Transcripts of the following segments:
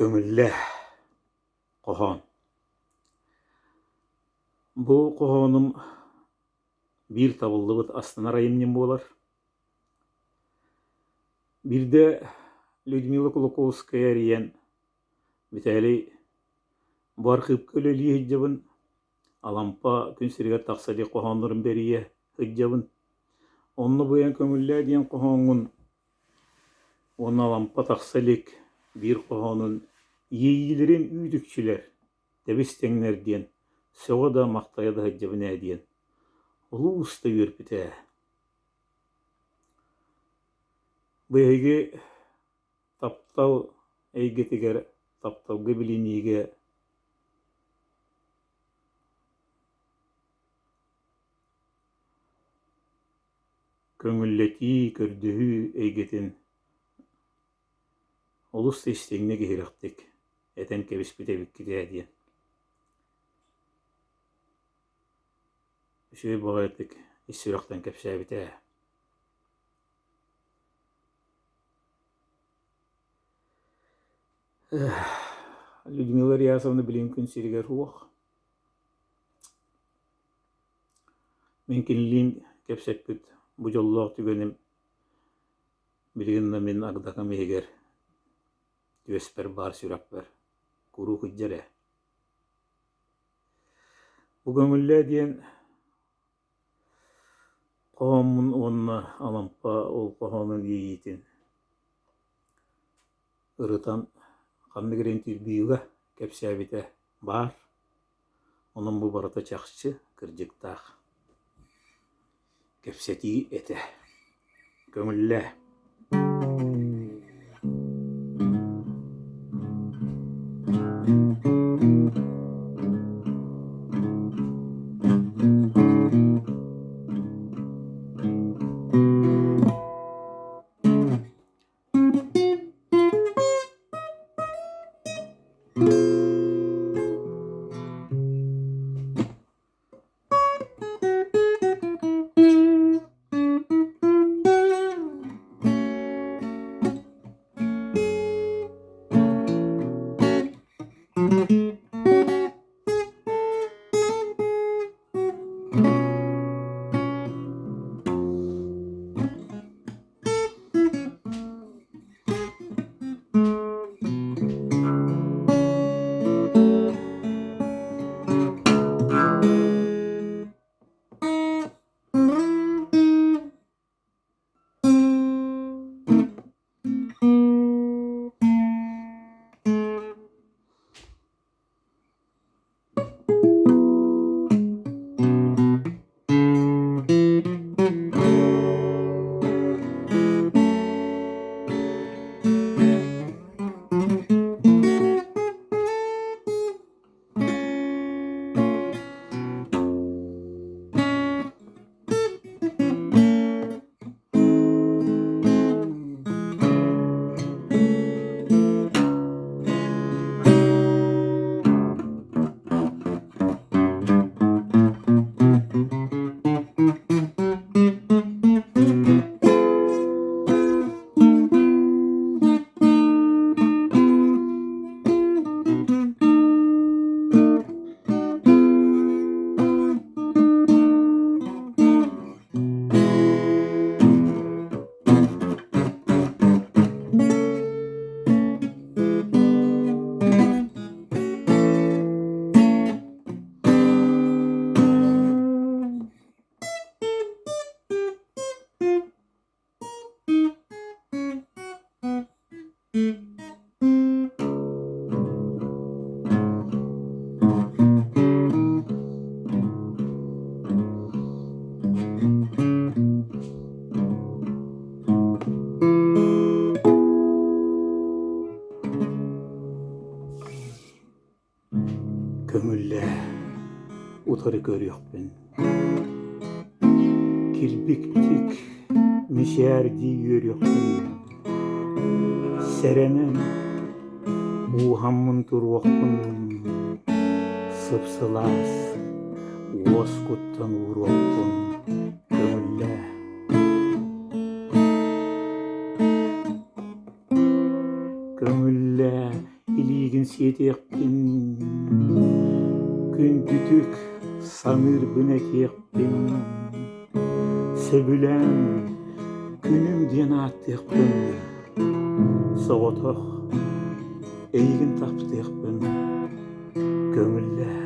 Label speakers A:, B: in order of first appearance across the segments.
A: Көҥүллээ хоһоон. Бу хоһоонум биир табыллыбыт астынар айымньым буолар. Биирдэ Людмила Кулаковская эрийэн Виталий бу архыыпка үлэлии сылдьабын, Алампа күн сиригэр тахса илик хоһооннорун бэрийэ сылдьабын. Онно бу эн көҥүллээ диэн хоһооҥҥун уонна Алампа тахса илик биир хоһоонун «Иэйиилэрин үүт-үкчүлэр, тэбис-тэҥнэр» диэн сөҕө да махтайа да сылдьабын ээ диэн олус да үөрбүтэ ээ. Биһиги таптал эйгэтигэр тапталга билиниигэ көҥүллэтии, көрдөһүү эйгэтин олус да истиҥник иһирэхтик этэн кэбиспит эбиккит ээ диэн үчүгэй баҕайытык ис сүрэхтэн кэпсээбитэ ээ. Людмила Реасовна билигин күн сиригэр суох. Мин кинилиин кэпсэппит бу дьоллоох түгэним билигин да мин агдакам иһигэр түөспэр баар сүрэхпэр куруук илдьэр ээ. Бу көҥүллээ диэн Хоһооммун уонна Алампа ол хоһоонун иэйиитин ырытан ханнык эрэ интервьюга кэпсээбитэ баар. Онон бу барыта чахчы кырдьыктаах кэпсэтии этэ. Көҥүллээ. Көҥүллээ, утары көрүөхпүн, килбиктик мичээрдии үөрүөхпүн, сэрэнэн ууһаммын туруохпун, сып-сылаас уоскуттан ууруохпун көҥүллээ. Көҥүллээ илиигин сиэтиэхпин, күндүтүк саныырбын этиэхпин, сөбүлээн күнүм диэн ааттыахпын, соҕотох эйигин таптыахпын көҥүллээ.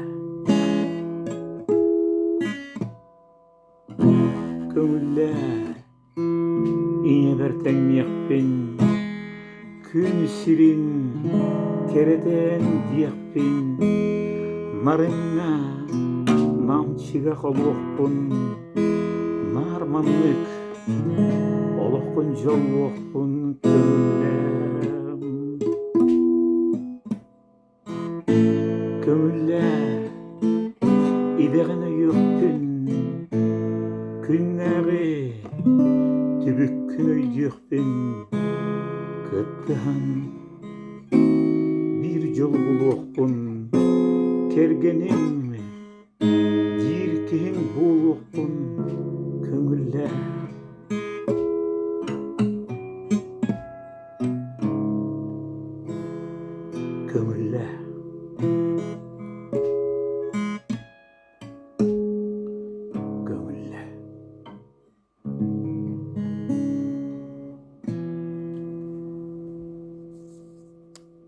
A: Көҥүллээ Ийэбэр тэҥниэхпин, күн сирин кэрэтэн диэхпин, нарыҥҥа намчыга холуохпун, наар маннык олоххун дьоллуохпун көҥүллээм. Көҥүллээ, идэҕин өйүөхпүн, күннээҕи түбүккүн өйдүөхпүн, кыттыһан биир дьолу булуохпун, кэргэним диир киһиҥ буолуохпун көҥүллээ. Көҥүллээ.